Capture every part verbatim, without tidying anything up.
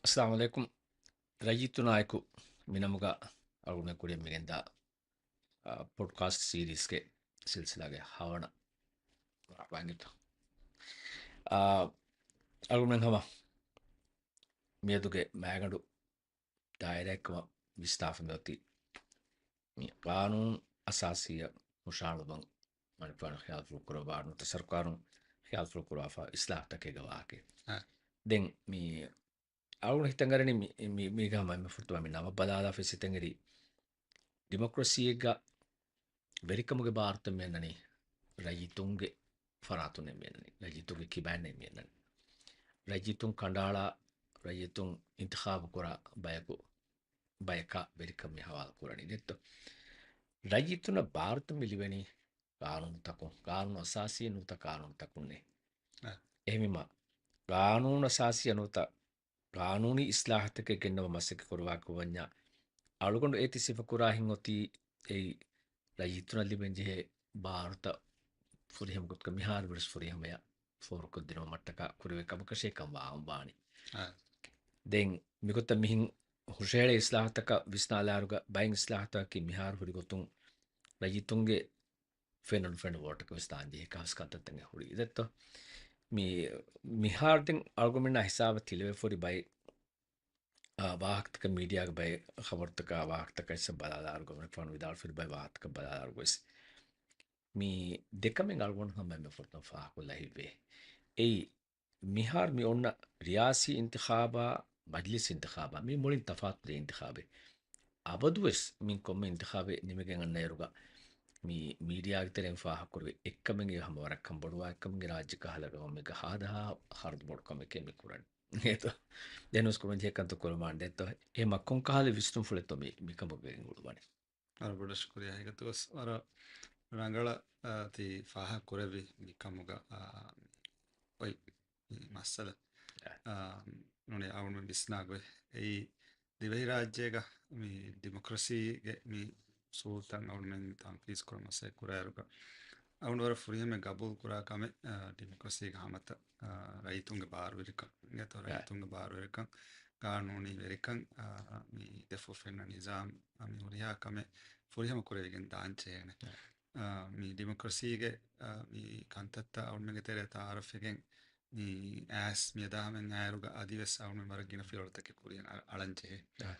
އައްސަލާމު ޢަލައިކުމް. ރައްޔިތުނާއެކު މިނަމުގަ އަޅުގަނޑު ކުރިއަށް މިގެންދާ، އާ، ޕޮޑްކާސްޓް ސީރީޒްގެ ސިލްސިލާގެ ހަވަނަ ވާންގިތު. އާ، އަޅުގަނޑު ހަމަ މިއަދުގެ މައިގަނޑު ދާއިރާއެއްކަމަށް ވިސްނާފަ މިއޮތީ މި ޤާނޫނު އަސާސީއަށް ހުށަހަޅުމަށް މަނިކުފާނު ޚިޔާލުފުޅު ކުރައްވާ ނުވަތަ ސަރުކާރުން ޚިޔާލުފުޅު ކުރާފަ އިސްލާހުތަކެއްގެ ވާހަކަ. އަ. ދެން މި އަޅުގަނޑު ހިތަށް އަރަނީ މި، މި، މީގަ ހަމަ އެންމެ ފުރަތަމަ މި ނަމަ ބަލާލާފަ ސިތަނގެރި ޑިމޮކްރަސީއެއްގަ ވެރިކަމުގެ ބާރުތައް މިއަންނަނީ ރައްޔިތުންގެ ފަރާތުންނޭ މިއަންނަނީ. ރައްޔިތުންގެ ކިބައިންނޭ މިއަންނަނީ. ރައްޔިތުން ކަނޑައަޅާ، ރައްޔިތުން އިންތިޚާބު ކުރާ ބަޔަކު، ބަޔަކާ ވެރިކަން މި ހަވާލު ކުރަނީ ދެއްތޯ؟ ރައްޔިތުންނަށް ބާރުތައް މި ލިބެނީ ޤާނޫނުތަކުން، ޤާނޫނު އަސާސީ ނުވަތަ ޤާނޫނުތަކުންނޭ. އަ. އެހެންވީމަ، ޤާނޫނު އަސާސީ ނުވަތަ ޤާނޫނީ އިސްލާހުތަކެއް ގެންނަވަން މަސައްކަތް ކުރުވާ ކުރަންޏާ، އަޅުގަނޑު އޭތި ސިފަކުރާ ހިތް އޮތީ އެއީ ރައްޔިތުންނަށް ލިބެން ޖެހޭ ބާރުތައް ފުރިހަމަ ގޮތަކަށް މިހާރު ވެސް ފުރިހަމަޔަށް ފޯރުކޮށްދިނުމަށްޓަކާ ކުރެވޭ ކަމަކަށޭ ކަން ވާން ވާނީ. އާ. ދެން މިގޮތަށް މިހިން ހުށަހެޅޭ އިސްލާހުތަކަށް ވިސްނާލާއިރުގަ ބައެއް އިސްލާހުތަކަކީ މިހާރު ހުރި ގޮތުން ރައްޔިތުންގެ ފެނުނު ފެނު ވޯޓަކަށް ވެސް ދާން ޖެހޭ ކަހަސް ކަންތައްތައް ހުރި ދެއްތޯ؟ މި، މިހާރު ދެން އަޅުގަނޑުމެންނާ ހިސާބަށް ތިލަވެފަ ހުރި ބައެއް، އާ، ވާހަކަތަކަށް މީޑިއާގެ ބައެއް ޚަބަރުތަކާ ވާހަކަތަކަށް ވެސް ބަލާލާއިރުގަ މަނިކުފާނު ވިދާޅުވެފަ ހުރި ބައެއް ވާހަކަތަކަށް ބަލާލާއިރުގަ ވެސް މި ދެކަމެއް އަޅުގަނޑު ހަމަ އެންމެ ފުރަތަމަ ފާހަގަކޮށްލާ ހިތްވޭ. އެއީ މިހާރު މި އޮންނަ ރިޔާސީ އިންތިޚާބާ، މަޖްލިސް އިންތިޚާބާ، މި މުޅިން ތަފާތު ދެ އިންތިޚާބެއް. އަބަދުވެސް މިން ކޮންމެ އިންތިޚާބެއް ނިމިގެން އަންނައިރުގަ، މި މީޑިއާގެ ތެރެއިން ފާހަގަކުރެވޭ އެއްކަމެއް ހަމަ ވަރަށް ކަންބޮޑުވާ އެއްކަމެއް ރާއްޖެއަކާ ހަލަ ގައުމެއްގަ ހާދަހާ ހަރަދު ބޮޑު ކަމެކޭ މި ކުރަނީ. އޭތޯ؟ ދެންވެސް ކުރަންޖެހޭ ކަންތައް ކުރަމާން ދެއްތޯ؟ އެ މަ ކޮން ކަހަލަ ވިސްނުންފުޅެއްތޯ މި، މިކަމުގަ ގެންގުޅުވަނީ؟ ވަރަށް ބޮޑަށް ޝުކުރިއްޔާ. އެގޮތުގަސް ވަރަށް ރަނގަޅަށް، އާ، ތި ފާހަގަ ކުރެއްވި މި ކަމުގަ، އާ، އޮތް މި މައްސަލަ. އާ. އާ، ނޫނީ އަޅުގަނޑު ވިސްނާގޮތް. އެއީ ދިވެހިރާއްޖޭގަ މި ޑިމޮކްރަސީގެ މި ސޫލްތައް އަޅުގަނޑުމެން ތަންފީޒް ކުރަން މަސައްކަތް ކުރާއިރުގަ، އަޅުގަނޑު ވަރަށް ފުރިހަމަ ގަބޫލު ކުރާ ކަމެއް، އާ، ޑިމޮކްރަސީގެ ހަމަތައް، އާ، ރައްޔިތުންގެ ބާރުވެރިކަން. އެތޯ؟ އާ. ރައްޔިތުންގެ ބާރުވެރިކަން ގާނޫނީ ވެރިކަން، އާ، މި ދެފުށް ފެންނަ ނިޒާމް، އާ، މި ހުރިހާ ކަމެއް ފުރިހަމަ ކުރެވިގެން ދާން ޖެހޭނެ. އާ، މި ޑިމޮކްރަސީގެ، އާ، މި ކަންތައްތައް އަޅުމެންގެ ތެރޭ ތައާރަފްވެގެން މި އައިސް މިއަދާ ހަމަ އައިރުގަ އަދިވެސް އަޅުމެން ވަރަށް ގިނަ ފިޔަވަޅުތަކެއް ކުރިއަށް އަ-، އަޅަން ޖެހޭ. އާ.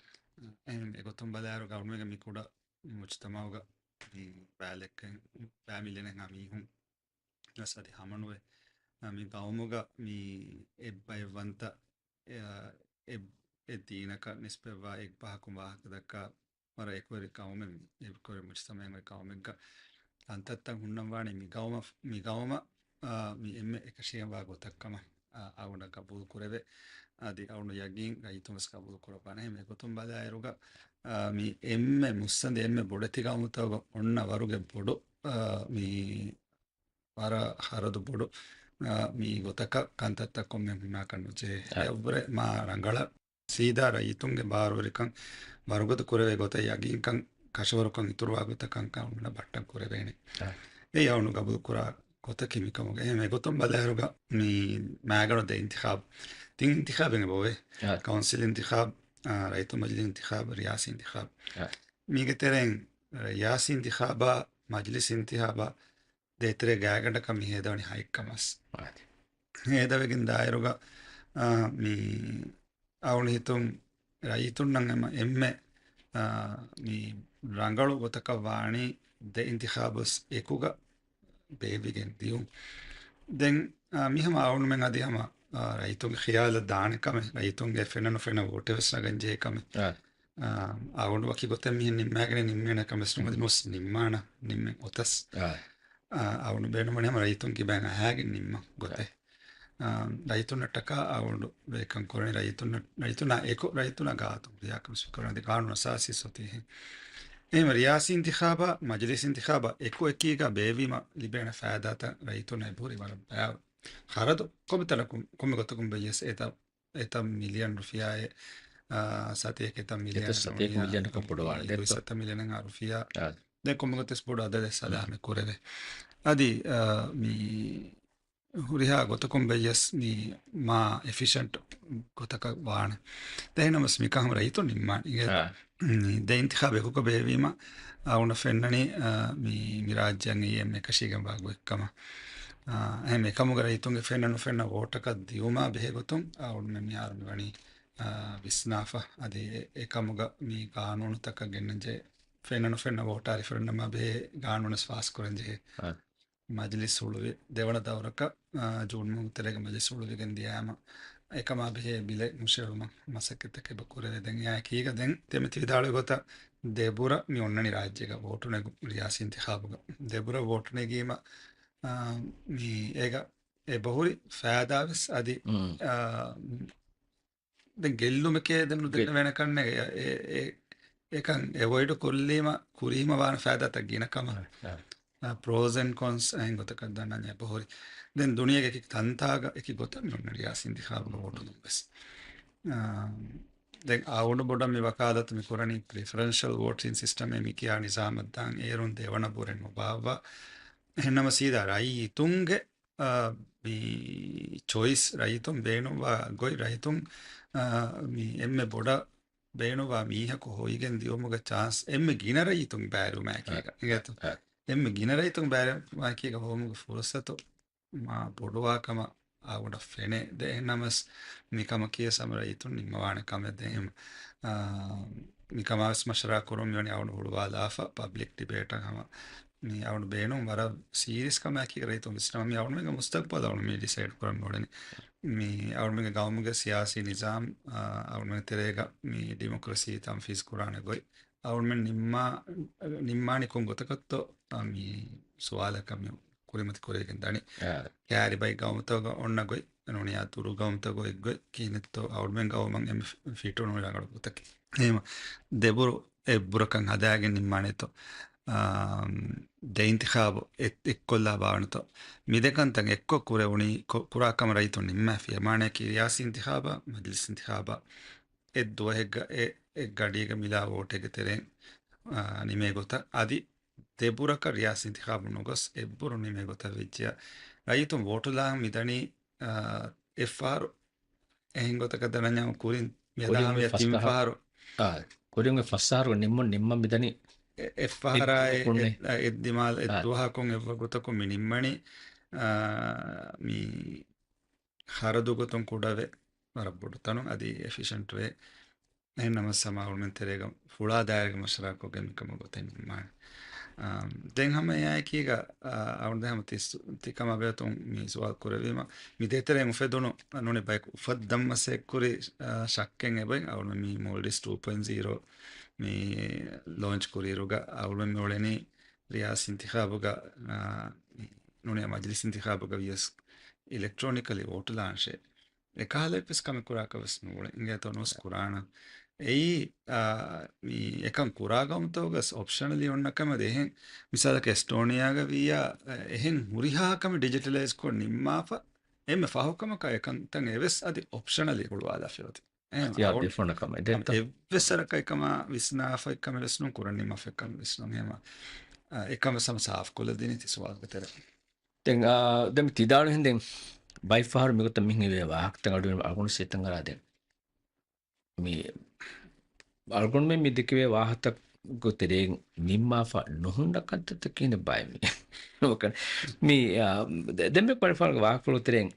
އެހެން އެގޮތުން ބަލާއިރުގަ އަޅުމެންގެ މި ކުޑަ މުޖްތަމަޢުގަ މި ބައިލެކެން، ބައި މިލިއަނެއްހާ މީހުން ވެސް އަދި ހަމަނުވެ، މި ގައުމުގަ މި އެއްބައެއްވަންތަ، އެ، އެއް، އެއް ދީނަކަށް ނިސްބަތްވާ އެއްބަހަކުން ވާހަކަ ދައްކާ ވަރަށް އެކުވެރި ގައުމެއް މި، އެކުވެރި މުޖްތަމަޢެއް ގައުމެއްގަ ކަންތައްތައް ހުންނަން ވާނީ މި ގައުމަށް، މި ގައުމަށް، އާ، މި އެންމެ އެކަށީގެންވާ ގޮތަށް ކަމަށް، އާ، އަޅުގަނޑަށް ގަބޫލު ކުރެވޭ. އަދި އަޅުގަނޑު ޔަގީން ރައްޔިތުން ވެސް ގަބޫލު ކުރައްވާނެ. އެހެން އެގޮތުން ބަލާއިރުގަ، އާ، މި އެންމެ މުއްސަނދި އެންމެ ބޮޑެތި ގައުމުތަކުގަ އޮންނަ ވަރުގެ ބޮޑު، އާ، މި ވަރަށް ހަރަދު ބޮޑު، އާ، މި ގޮތަކަށް ކަންތައްތައް ކޮންމެ ހުންނާކަށް ނުޖެހޭ. އަ. އެއަށްވުރެ މާ ރަނގަޅަށް ސީދާ ރައްޔިތުންގެ ބާރުވެރިކަން ވަރުގަދަ ކުރެވޭ ގޮތަށް ޔަގީންކަން ކަށަވަރުކަން އިތުރުވާ ގޮތަކަށް ކަންކަން ބައްޓަން ކުރެވޭނެ. އަ. އެއީ އަޅުގަނޑު ގަބޫލު ކުރާ ގޮތަކީ މިކަމުގަ. އެހެން އެގޮތުން ބަލާއިރުގަ މި މާގަނޑު ދެ އިންތިޚާބު، ތިން އިންތިޚާބެއް އެބައޮވޭ. އަ. ކައުންސިލް އިންތިޚާބު، އާ، ރައްޔިތު މަޖިލިސް އިންތިޚާބު، ރިޔާސީ އިންތިޚާބު. އަ. މީގެ ތެރެއިން ރިޔާސީ އިންތިޚާބާ، މަޖިލިސް އިންތިޚާބާ، ދޭތެރޭ ގާތްގަނޑަކަށް މި ހޭދަވަނީ ހައެއްކަ މަސް. އާދެ. ހޭދަވެގެން ދާއިރުގަ، އާ، މި އަޅުގަނޑު ހިތުން ރައްޔިތުންނަށް އެމަ އެންމެ، އާ، މި ރަނގަޅު ގޮތަކަށް ވާނީ ދެ އިންތިޚާބުސް އެކުގަ ބޭއްވިގެން ދިޔުން. ދެން، އާ، މި ހަމަ އަޅުގަނޑުމެން އަދި ހަމަ، އާ، ރައްޔިތުންގެ ޚިޔާލަށް ދާނެ ކަމެއް، ރައްޔިތުންގެ ފެންނަ ނުފެންނަ ވޯޓެއް ވެސް ނަގަން ޖެހޭ ކަމެއް. އާ. އާ، އަޅުގަނޑު ވަކި ގޮތެއް މިހެން ނިންމާގެނެއް ނިންމޭނެ ކަމެއް ނުވަތަ މުސް ނިންމާނަ ނިންމެން އޮތަސް. އާ. އާ، އަޅުގަނޑު ބޭނުންވަނީ ހަމަ ރައްޔިތުން ކިބައިން އަހާގެން ނިންމަން ގޮތެއް. އާ. އާ، ރައްޔިތުންނަށްޓަކާ އަޅުގަނޑު ވެރިކަން ކުރަނީ ރައްޔިތުންނަށް، ރައްޔިތުންނާ އެކު ރައްޔިތުންނާ ގާތުން ރިޔާކަން ކުރަނީ އަދި ގާނޫނު އަސާސީ ސޮތީހެން. އެހެން ރިޔާސީ އިންތިޚާބާ، މަޖިލިސް އިންތިޚާބާ އެކު އެކީގަ ބޭއްވީމަ ލިބޭނެ ފައިދާތައް ރައްޔިތުންނަށް އެބަހުރި ވަރަށް ބައި ޚަރަދު ކޮންމެ ތަނަކުން، ކޮންމެ ގޮތަކުން ބެއްޔަސް އެތައް، އެތައް މިލިއަން ރުފިޔާއެއް، އާ، ސަތޭކަ އެތައް މިލިއަން އެތައް ސަތޭކަ ރުފިޔާ، މިލިއަނަކަށް ބޮޑުވާނެ ދެއްތޯ؟ ސަތޭކަ މިލިއަނެއް ރުފިޔާ. އާ. ދެން ކޮންމެ ގޮތެސް ބޮޑު އަދަދެއް ސަލާމަތް ކުރެވޭ. އަދި، އާ، މި ހުރިހާ ގޮތަކުން ބެއްޔަސް މި މާ އެފިޝަންޓް ގޮތަކަށް ވާނެ. ދެން ނަމަސް މިކަހަމަ ރައްޔިތުން ނިންމާނެ. އާ. ދެ އިންތިޚާބު އެކުކޮށް ބޭއްވީމަ، އަޅުގަނޑަށް ފެންނަނީ، އާ، މި، މި ރާއްޖެއަށް އެއީ އެންމެ އެކަށީގެންވާ ގޮތްކަމަށް. އާ، އެހެން އެކަމުގަ ރައްޔިތުންގެ ފެންނަ ނުފެންނަ ވޯޓަކަށް ދިއުމާ ބެހޭ ގޮތުން އަޅުގަނޑުމެން މިހާރު މިވަނީ، އާ، ވިސްނާފަ. އަދި އެ، އެކަމުގަ މި ގާނޫނުތަކަށް ގެންނަންޖެހޭ، ފެންނަ ނުފެންނަ ވޯޓާ ރިފަރެންޑަމާ ބެހޭ ގާނޫނަސް ފާސްކުރަންޖެހޭ. އާ. މަޖިލިސް ހުޅުވި ދެވަނަ ދައުރަކަށް، އާ، ޖޫން މަހު ތެރޭގަ މަޖިލިސް ހުޅުވިގެން ދިޔާމަ، އެކަމާ ބެހޭ ބިލެއް ހުށައެޅުމަށް މަސައްކަތްތަކެއް އެބަ ކުރެވޭ. ދެން އެއާއެކީގަ ދެން ތި މި ތި ވިދާޅުވި ގޮތަށް ދެބުރަ މި އޮންނަނީ ރާއްޖޭގަ ވޯޓު ނެގު-، ރިޔާސީ އިންތިޚާބުގަ. ދެބުރަ ވޯޓު ނެގީމަ، އާ، މި އޭގަ އެބަހުރި ފައިދާވެސް އަދި، މް. އާ، ދެން ގެއްލުމެކޭ ދެން ނުދެންނެވޭނެ ކަންނޭނގެ. އެ، އެ، އެ، އެކަން އެވޮއިޑް ކޮށްލީމަ ކުރީމަ ވާނެ ފައިދާތައް ގިނަ ކަމަށް. އާ، އާ. އާ، ޕްރޯސް އެންޑް ކޮންސް އެހެން ގޮތަކަށް ދަންނަންޏާ އެބަހުރި. ދެން ދުނިޔޭގެ އެކި ތަންތާގަ އެކި ގޮތަށް މި އޮންނަ ރިޔާސީ އިންތިޚާބުގަ ވޯޓުލުން ވެސް. އާ، ދެން އަޅުގަނޑު ބޮޑަށް މި ވަކާލަތު މި ކުރަނީ ޕްރިފަރެންޝަލް ވޯޓިން ސިސްޓަމޭ މި ކިޔާ ނިޒާމަށް ދާން އޭރުން ދެވަނަ ބުރެއް ނުބާއްވާ. އެހެންނަމަ ސީދާ ރައްޔިތުންގެ އާ، މި ޗޮއިސް ރައްޔިތުން ބޭނުންވާ ގޮތް ރައްޔިތުން، އާ، މި އެންމެ ބޮޑަށް ބޭނުންވާ މީހަކު ހޮވިގެން ދިއުމުގެ ޗާންސް އެންމެ ގިނަ ރައްޔިތުން ބައިވެރިވުމާއެކީގަ. އާ. އިނގޭތޯ؟ އާ. އެންމެ ގިނަ ރައްޔިތުން ބައިވެރިވުމާއެކީގަ ހޮވުމުގެ ފުރުސަތު މާ ބޮޑުވާ ކަމަށް އަޅުގަނޑަށް ފެނޭ. ދެ އެހެންނަމަސް މިކަމަކީ ވެސް ހަމަ ރައްޔިތުން ނިންމަވާނެ ކަމެއް. ދެން، އާ، މިކަމާ ވެސް މަޝްވަރާ ކުރުން މިވަނީ އަޅުގަނޑު ހުޅުވާލާފަ ޕަބްލިކް ޑިބޭޓަށް ހަމަ މި އަޅުގަނޑު ބޭނުން ވަރަށް ސީރިއަސް ކަމެއް އެކީ ރައްޔިތުން ވިސްނަމަ މި އަޅުގަނޑުމެންގެ މުސްތަގްބަލް އަޅުގަނޑު މި ޑިސައިޑް ކުރަން މި އުޅެނީ. މި އަޅުގަނޑުމެންގެ ގައުމުގެ ސިޔާސީ ނިޒާމް، އާ، އަޅުގަނޑުމެންގެ ތެރޭގަ މި ޑިމޮކްރަސީ ތަންފީޒް ކުރާނެ ގޮތް އަޅުގަނޑުމެން ނިންމާ، ނިންމާނީ ކޮން ގޮތަކަށްތޯ، އާ، މި ސުވާލަކަށް މި ކުރިމަތި ކުރެވިގެން ދަނީ. އާ. ކައިރިބައި ގައުމުތަކުގަ އޮންނަ ގޮތް، ނޫނިޔާ ދުރު ގައުމުތަކުގަ އޮތްގޮތް ކިހިނެއްތޯ އަޅުގަނޑުމެން ގައުމަށް އެންމެ ފި-، ފިޓުނު ރަނގަޅު ގޮތަކީ. އެހެން ދެބުރު އެއްބުރަކަށް ހަދާގެން ނިންމާނެތޯ؟ އާ، ދެ އިންތިޚާބު އެ-، އެއްކޮށްލާ ބާވަނިތޯ؟ މި ދެ ކަންތައް އެއްކޮށް ކުރެވުނީ ކޮ-، ކުރާ ކަމަށް ރައްޔިތުން ނިންމާފި. އެ މާނަޔަކީ ރިޔާސީ އިންތިޚާބާ، މަޖިލިސް އިންތިޚާބާ އެއް ދުވަހެއްގަ އެ-، އެއް ގަޑީގަ މިލާ ވޯޓެއްގެ ތެރެއިން، އާ، ނިމޭ ގޮތަށް އަދި ދެބުރަކަށް ރިޔާސީ އިންތިޚާބު ނުގޮސް އެއްބުރު ނިމޭ ގޮތަށް ވެއްޖެޔާ، ރައްޔިތުން ވޯޓުލާން މިދަނީ، އާ، އެއްފަހަރު އެހެން ގޮތަކަށް ދަންނަންޏާ ކުރިން މިއަދާ ކުރިން ހަމަޔަށް ފަސް ތިން ފަހަރު. ފަހަރު. އާ، ކުރިން ފަސް ފަހަރު ނިންމުން ނިންމަން މިދަނީ އެ-، އެއްފަހަރާއި އެއް ދުވަހަކުންނޭ. އެއް-، އެއްދިމާލަށް އެއް އާ. ދުވަހަކުން އެއްވަގުތަކުން މި ނިންމަނީ، އާ، މި ހަރަދު ގޮތުން ކުޑަވެ، ވަރަށް ބޮޑު ތަނުން އަދި އެފިޝަންޓް ވެ. އެހެން ނަމަސް ހަމަ އަޅުމެން ތެރޭގަ ފުޅާ ދާއިރާގެ މަޝްވަރާކޮށްގެން މިކަމަށް ގޮތެއް ނިންމާނެ. އާ، ދެން ހަމަ އެއާއެކީގަ، އާ، އަޅުގަނޑު ހަމަ ތިސް-، ތިކަމާ ބެހޭގޮތުން މި ސުވާލު ކުރެވީމަ، މި ދޭތެރޭ އުފެދުނު ނޫނީ ބަޔަކު އުފައްދަން މަސައްކަތް ކުރި، އާ، ޝައްކެއް އެބައި އަޅުމެން މި މޯލްޑިވްސް ޓޫ ޕޮއިންޓް ޒީރޯ މި ލޯންޗް ކުރިއިރުގަ އަޅުމެން މި އުޅެނީ ރިޔާސީ އިންތިޚާބުގަ، އާ، މި ނޫނީ މަޖިލިސް އިންތިޚާބުގަ ވިޔަސް އިލެކްޓްރޯނިކަލީ ވޯޓުލާންށޭ. އެކަހަލަ އެއްވެސް ކަމެއް ކުރާކަށް ވެސް ނޫޅެ. އިނގޭތޯ ނުވެސް ކުރާނަން. އެއީ، އާ، މި އެކަން ކުރާ ގައުމުތަކުގަސް އޮޕްޝަނަލީ އޮންނަ ކަމެއް ދޭ. އެހެން މިސާލަކަށް އެސްޓޯނިޔާގަ ވިއްޔާ، އެ، އެހެން ހުރިހާ ކަމެއް ޑިޖިޓަލައިޒް ކޮށް ނިންމާފަ، އެންމެ ފަހު ކަމަކަށް އެކަންތައް އެވެސް އަދި އޮޕްޝަނަލީ ހުޅުވާލާފަ އޮތީ. އެހެން އަޅު-، އެއްވެސް ސަރަކަށް އެކަމަށް ވިސްނާފަ އެއްކަމެއް ވެސް ނޫން، ކުރަން ނިންމާފަ އެއްކަމެއް ވެސް ނޫން. އެހެން، އެކަން ވެސް ހަމަ ސާފުކޮށްލަދިނީ ތި ސުވާލުގެ ތެރެ. ދެން، އާ، ދެން ތި ދާޅު ހިނދެން ބައިފަހަރު މިގޮތަށް މިހިނގިވޭ ވާހަކަތައް އަޅުގަނޑު ސިއްތަން އަރާ ދެން. މި އަޅުގަނޑުމެން މި ދެކެވޭ ވާހަކަތަކުގެ ތެރެއިން ނިންމާފަ ނުހުންނަ ކަންތައްތަކީ ނެއް ބައެއް މި. މި، އާ، ދެ-، ދެންމެ ބައިފަހަރުގެ ވާހަކަފުޅު ތެރެއިން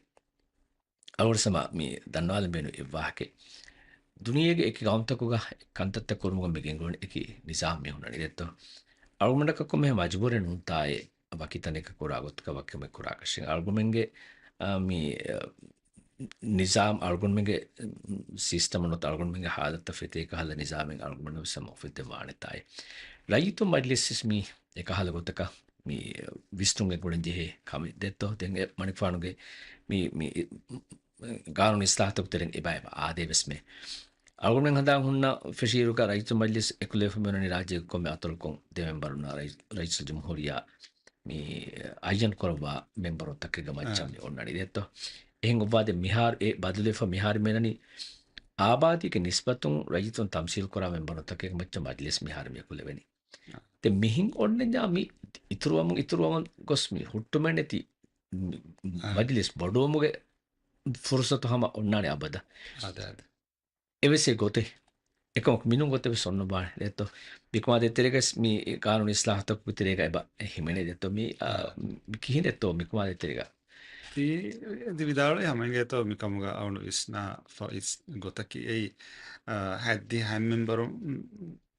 އަޅުގަނޑު ސަމާ މި ދަންނަވާލަން ބޭނުން އެއްވާހަކައެއް. ދުނިޔޭގެ އެކި ގައުމުތަކުގަ ކަންތައްތައް ކުރުމުގަ މި ގެންގުޅުން އެކި ނިޒާމް މި ހުންނަނީ ދެއްތޯ. އަޅުގަނޑަކަށް ކޮންމެހެން މަޖުބޫރެއް ނޫންތާއޭ ވަކި ތަނެއްގަ ކުރާ ގޮތަކަށް ވަކި ކަމެއް ކުރާކަށެއް. އަޅުގަނޑުމެންގެ، އާ، މި، އާ، ނިޒާމް އަޅުގަނޑުމެންގެ ސިސްޓަމް ނުވަތަ އަޅުގަނޑުމެންގެ ހާލަތަށް ފެތޭ ކަހަލަ ނިޒާމެއް އަޅުގަނޑުމެން ވެސް ހަމަ އުފެއްދެވާނެ ތާއޭ. ރައްޔިތުން މަޖިލިސް ވެސް މި އެކަހަލަ ގޮތަކަށް މި ވިސްނުން އެނގުން ޖެހޭ ކަމެއް ދެއްތޯ؟ ދެން އެ މަނިކުފާނުގެ މި، މި ގާނޫނު އިސްލާހަތަކު ތެރެއިން އެބައިމަ އާދޭ ވެސް މެ. އަޅުގަނޑުމެން ހަނދާން ހުންނަ ފެށިއިރުގަ ރައްޔިތު މަޖިލިސް އެކުލެވިފަ މިއޮންނަނީ ރާއްޖޭގެ ކޮންމެ އަތޮޅަކުން ދެ މެމްބަރުންނާ ރައި-، ރައީސުލްޖުމްހޫރިއްޔާ މި އައްޔަން ކުރައްވާ މެމްބަރުން ތަކެއްގެ މައްޗަށް އާ. މި އޮންނަނީ ދެއްތޯ؟ އެހެން އޮއްވާދެ މިހާރު އެ ބަދަލުވެފަ މިހާރު މިއޮންނަނީ އާބާދީގެ ނިސްބަތުން ރައްޔިތުން ތަމްސީލް ކުރާ މެމްބަރުން ތަކެއްގެ މައްޗަށް މަޖިލިސް މިހާރު މި އެކުލެވެނީ. ދެން މިހިން އޮންނަންޏާ މި އިތުރުވަމުން، އިތުރުވަމުން ގޮސް މި ހުއްޓުމެއް ނެތި މި އާ. މަޖިލިސް ބޮޑުވުމުގެ ފުރުސަތު ހަމަ އޮންނާނެ އަބަދަށް. އާދެ، އާދެ. އެވެސް އެ ގޮތެއް. އެކަމަކު މިނޫން ގޮތެއް ވެސް އޮންނަ ބާނެ. ދެއްތޯ، މިކަމާ ދޭތެރޭގަސް މި ގާނޫނީ އިސްލާހަތަކުގެ ތެރޭގަ އެބަ ހިމެނޭ. ދެއްތޯ، މި، އާ، އާ. މި ކިހިނެއްތޯ މިކަމާ ދޭތެރޭގަ؟ ތީ އެދި ވިދާޅުވި ހަމަ އިނގޭތޯ މިކަމުގަ އަޅު ވިސްނާ ފަ-، އިސް ގޮތަކީ އެއީ، އާ، ހައްދި ހައިމެންބަރުން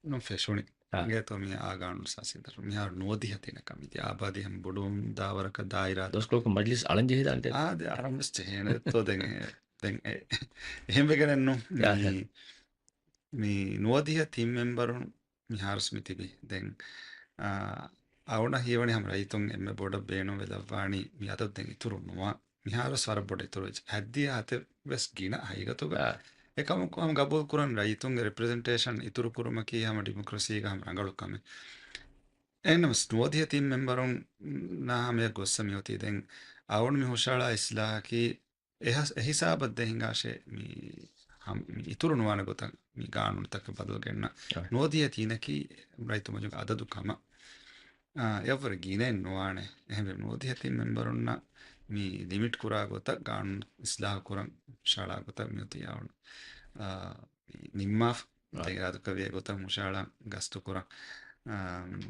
ނު ފެށުނި. އާ. އިނގޭތޯ މި އާ ގާނޫނު ސާސީދަރު. މިހާރު ނުވަދިހަ ތިނަކަށް މިދިޔަ އާބާދީ ހަމަ ބޮޑުވުން ދާވަރަކަށް ދާއިރާ. ދޮސްކޮޅަކު މަޖްލިސް އަޅަން ޖެހިދާނެ. އާ، ދެ އަޅަން ވެސް ޖެހޭނެ ދެއްތޯ ދެން އެ-، ދެން އެ-، އެހެން ވެގެނެއްނު. އާ، މި-، ހެ. މި ނުވަދިހަ ތިން މެމްބަރުން މިހާރުސް މި ތިބި. ދެން، އާ، އަޅުނަށް ހީވަނީ ހަމަ ރައްޔިތުން އެންމެ ބޮޑަށް ބޭނުންވެލައްވާނީ މި އަދަދު ދެން އިތުރު ނުވާ. މިހާރުސް ވަރަށް ބޮޑަށް އިތުރު ވެއްޖެ. ހައްދިޔަ ހަތެއް ވެސް ގިނަ ހަގީގަތުގަ. އާ. އެކަމަކު ހަމަ ގަބޫލު ކުރަން ރައްޔިތުންގެ ރެޕްރެޒެންޓޭޝަން އިތުރު ކުރުމަކީ ހަމަ ޑިމޮކްރަސީގަ ހަމަ ރަނގަޅު ކަމެއް. އެހެންނަމަސް ނުވަދިހަ ތިން މެމްބަރުންނާ ހަމަޔަށް ގޮއްސަ މިއޮތީ ދެން އަޅުން މި ހުށައަޅާ އިސްލާހަކީ އެހަސް-، އެހިސާބަށް ދޭ ހިނގާށޭ މި ހަމް-، މި އިތުރު ނުވާނެ ގޮތަށް މި ގާނޫނުތަކަށް ބަދަލު ގެންނަ. އަ. ނުވަދިހަ ތީނަކީ ރައްޔިތު މަޖުގެ އަދަދު ކަމަށް، އާ، އެއަށްވުރެ ގިނައެއް ނުވާނެ. އެހެންވެ ނުވަދިހަ ތިން މެމްބަރުންނަށް މި ލިމިޓް ކުރާ ގޮތަށް ގާނޫނު އިސްލާހު ކުރަން ހުށައަޅާ ގޮތަށް މިއޮތީ އަޅުން، އާ، މި ނިންމާފަ. އަ. ދެން އިރާދަކުރެއްވި ގޮތަށް ހުށައަޅާ ގަސްތު ކުރަން. އާ،